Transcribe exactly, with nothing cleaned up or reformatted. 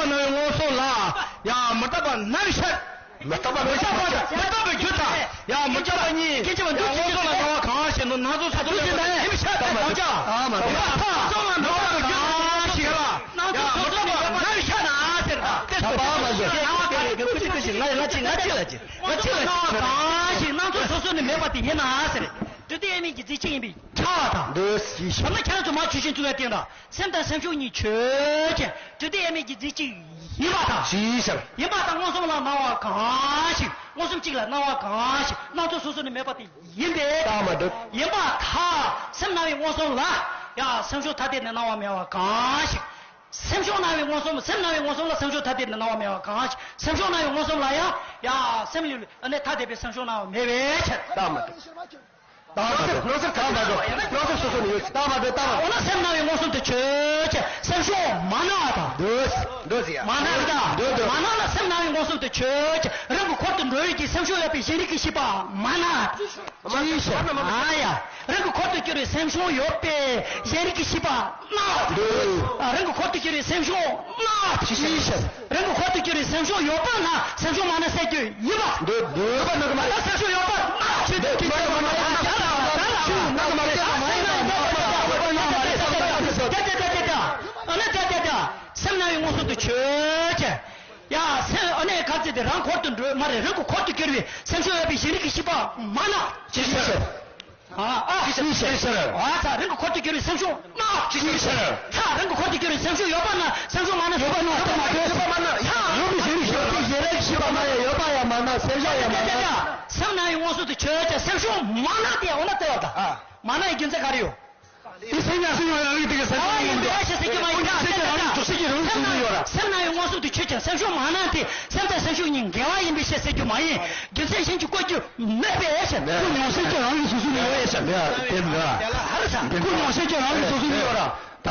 སྣང་བའི་མངོན་སུམ་ལ་ཡང་མི་རྟག་པ་རྣམ་བཤད། མི་རྟག་པ་མི་རྟག་པ་མི་རྟག་པའི་རྒྱུ་དང་ཡང་མི་རྟག་པ་གཉིས། སྐད་ཅིག་མ་འདུག་མངོན་སུམ་ལ་སྣང་བ་གང་ཞིག་ནོ། སྣང་ཚུལ་སོ་སོ་ནི་མེད་པ་དེ་ཡིན་མི་ཤེས་པ་དང་། ཨ་མ་རེད། མི་རྟག་པ་མི་རྟག་པའི་རྒྱུ་གང་ཞིག་ལ་ཡང་མི་རྟག་པ་རྣམ་བཤད་ན་ཟེར་ད། དེ་ཚོ་མ་ཟེར། ང་ང་ཅི་ང་ཅི་ལ་ཅི་ང་ཅི་ལ་ཅི་ང་ཅི་ལ་ཅི། སྣང་བ་གང་ཞིག་སྣང་ཚུལ་སོ་སོ་ནི་མེད་པ་དེ་ཡིན་ན་ཟེར། སྤྲོས་བྲལ་དབྱེར་མེད་ཀྱི་རྫས་གཅིག་ཡིན་པས། ཁྱབ་པ་དང་། འདོད་སྲིད་ཤིང་། ཨ་ནི་ཁྱེད་རང་ཚོ་མ་ཆོས་ཤིང་བཙུན་པའི་སྟེང་དང་། སེམས་དང་སེམས་བྱུང་གཉིས་ཆོས་ཅན། སྤྲོས་བྲལ་དབྱེར་མེད་ཀྱི་རྫས་གཅིག་ཡིན་པ་དང་། ཞེས་བྱ། ཡིན་པ་དང་མངོན་སུམ་ལ་སྣང་བ་གང་ཞིག་མངོན་སུམ་གཅིག་ལ་སྣང་བ་གང་ཞིག་སྣང་ཚུལ་སོ་སོ་ནི་མེད་པ་དེ་ཡིན་པས། རྟགས་མ་གྲུབ། ཡིན་པར་ཐལ། སེམས་སྣང་བའི་མངོན་སུམ་ལ་ཡང་སེམས་བྱུང་ཐ་དད་ནས་སྣང་བ་མེད་པ་གང་ཞིག་སེམས་བྱུང་སྣང་བའི་མངོན་སུམ། སེམས་སྣང་བའི་མངོན་སུམ་ལ་སེམས་བྱུང་ཐ་དད་ནས་སྣང་བ་མེད་པ་གང་ཞིག་སེམས་བྱུང་སྣང་བའི་མངོན་སུམ་ལ་ཡང་ཡང་སེམས་ལས་ལུས་ཨ་ནི་ཐ་དད་པའི་སེམས་བྱུང་སྣང་བ་མེད་པའི་ཕྱིར། རྟགས་མ་གྲུབ། རྟགས་མ་གྲུབ། སྣང་ཚུལ་གང་མ་གྲུབ། སྣང་ཚུལ་སོ་སོ་ནས་ཡོད། རྟགས་མ་གྲུབ། རྟགས་མ། འོ་ན་སེམས་སྣང་བའི་མངོན་སུམ་དེ་ཆོས་ཅན། སེམས་བྱུང་མ་སྣང་བ་དང་། འདོད། འདོད་ཟེར་ཡ། མ་སྣང་བ་དང་། འདོད་འདོད། མ་སྣང་ལ་སེམས་སྣང་བའི་མངོན་སུམ་དེ་ཆོས་ཅན། རང་གི་འཁོར་དུ་འགྲོ་བའི་གི་སེམས་བྱུང་ཡོད་པའི་གཞན་རིག་གི་ཤེས་པ་མ་སྣང་། ཅི་ཞིག་ཨ་ཡ། རང་གི་འཁོར་དུ་གྱུར་པའི་སེམས་བྱུང་ཡོད་པའི་གཞན་རིག་གི་ཤེས་པ་སྣང་། འདོད། ཨ། རང་གི་འཁོར་དུ་གྱུར་པའི་སེམས་བྱུང་སྣང་། ཅི་ཞིག་རང་གི་འཁོར་དུ་གྱུར་པའི་སེམས་བྱུང་ཡོད་པ་ན་སེམས་བྱུང་མ་སྣང་ཟེར་རྒྱུ་ཡིན་པ། འདོད། འདོད་པ་སྣང་གི་མ་རེད། སེམས་བྱུང་ཡོད་པ་སྣང་། ཆོས་དེ་ཆོས་ཅན་མ་རེད། སེམས་སྣང་ཡོད་པ་སྣང་གི་མ་རེད། སེམས་སྣང་ཡོད་པ་སྣང་གི་མ་རེད། སེམས་སྣང་ཡོད་པ་སྣང་གི་མ་རེད། སེམས་སྣང་ཡོད་པ་སྣང་གི་མ་རེད། སེམས་སྣང་ཡོད་པ་སྣང་གི་མ་རེད། སེམས་སྣང་བའི་མངོན་སུམ་དེ་ཆོས་ཅན། ཡ། སེམས་ཨ་ནི་ག་ཚད་དེ་རང་འཁོར་དུ་འགྲོ་མ་རེད། རང་གི་འཁོར་དུ་གྱུར་པའི་སེམས་བྱུང་ཡོད་པའི་གཞན་རིག་གི་ཤེས་པ་མ་སྣང་། ཅི་ཞིག་ཨ་ཨ། ཅི་ཞིག་ཨ་ཙ། རང་གི་འཁོར་དུ་གྱུར་པའི་སེམས་བྱུང་སྣང་། ཅི་ཞིག་ཨ་ཙ། རང་གི་འཁོར་དུ་གྱུར་པའི་སེམས་བྱུང་ཡོད་པ་ན་སེམས་བྱུང་མ་སྣང་། ཡོད་པ་སྣང་། ཡོད་པ་མ་སྟོན་མ་སྟོན། ཡོད་པ་མ་སྣང་། ཡོད་པའི་གཞན་རིག་ཤེས་པ་མ་ཡོད། ཡོད་པ་ཡང་མ་སྣང་། སེམས་བྱ་ཡང་མ་སྣང་། སེམས་སྣང་བའི་མངོན་སུམ་དེ་ཆོས་ཅན། སེམས་བྱུང་མ་སྣང་སྟེ། འོ་ན་ལྟོས་པ་དང་། མ་སྣང་བའི་རྒྱུ་མཚན་ག་རེ་ཡོད། དེ་སེམས་ཉག་སེམས་ཉག་རང་རིག་དེ་ག་སེམས་ཨ་ཉག་ཡིན་ཡིན་པས་ཞེས་ཟེར་རྒྱུ་མ་ཡིན། སྐུ་མྱོང་སེམས་ཀྱི་རང་རིག་འདུ་ཤེས་ཀྱི་རང་རིག་སོ་སོ་ནས་ཡོད་ར། སེམས་སྣང་བའི་མངོན་སུམ་དེ་ཆོས་ཅན། སེམས་བྱུང་མ་སྣང་སྟེ། སེམས་དང་སེམས་བྱུང་གཉིས་འགལ་བ་ཡིན་པས་ཞེས་ཟེར་རྒྱུ་མ་ཡིན། རྒྱུ་མཚན་གཞན་གྱིས་བཀོད་རྒྱུ་མེད་པས་ཞེས། སྐུ་མྱོང་སེམས་ཀྱི་རང་རིག་སོ་སོ་ནས་ཡོད་ཡ་ཞེས་མེད་པ་དེ་འདྲ། ཧ་ར་ས། སྐུ་མྱོང་སེམས་ཀྱི་རང་རིག་སོ་སོ་ནས་ཡོད་ར། ད་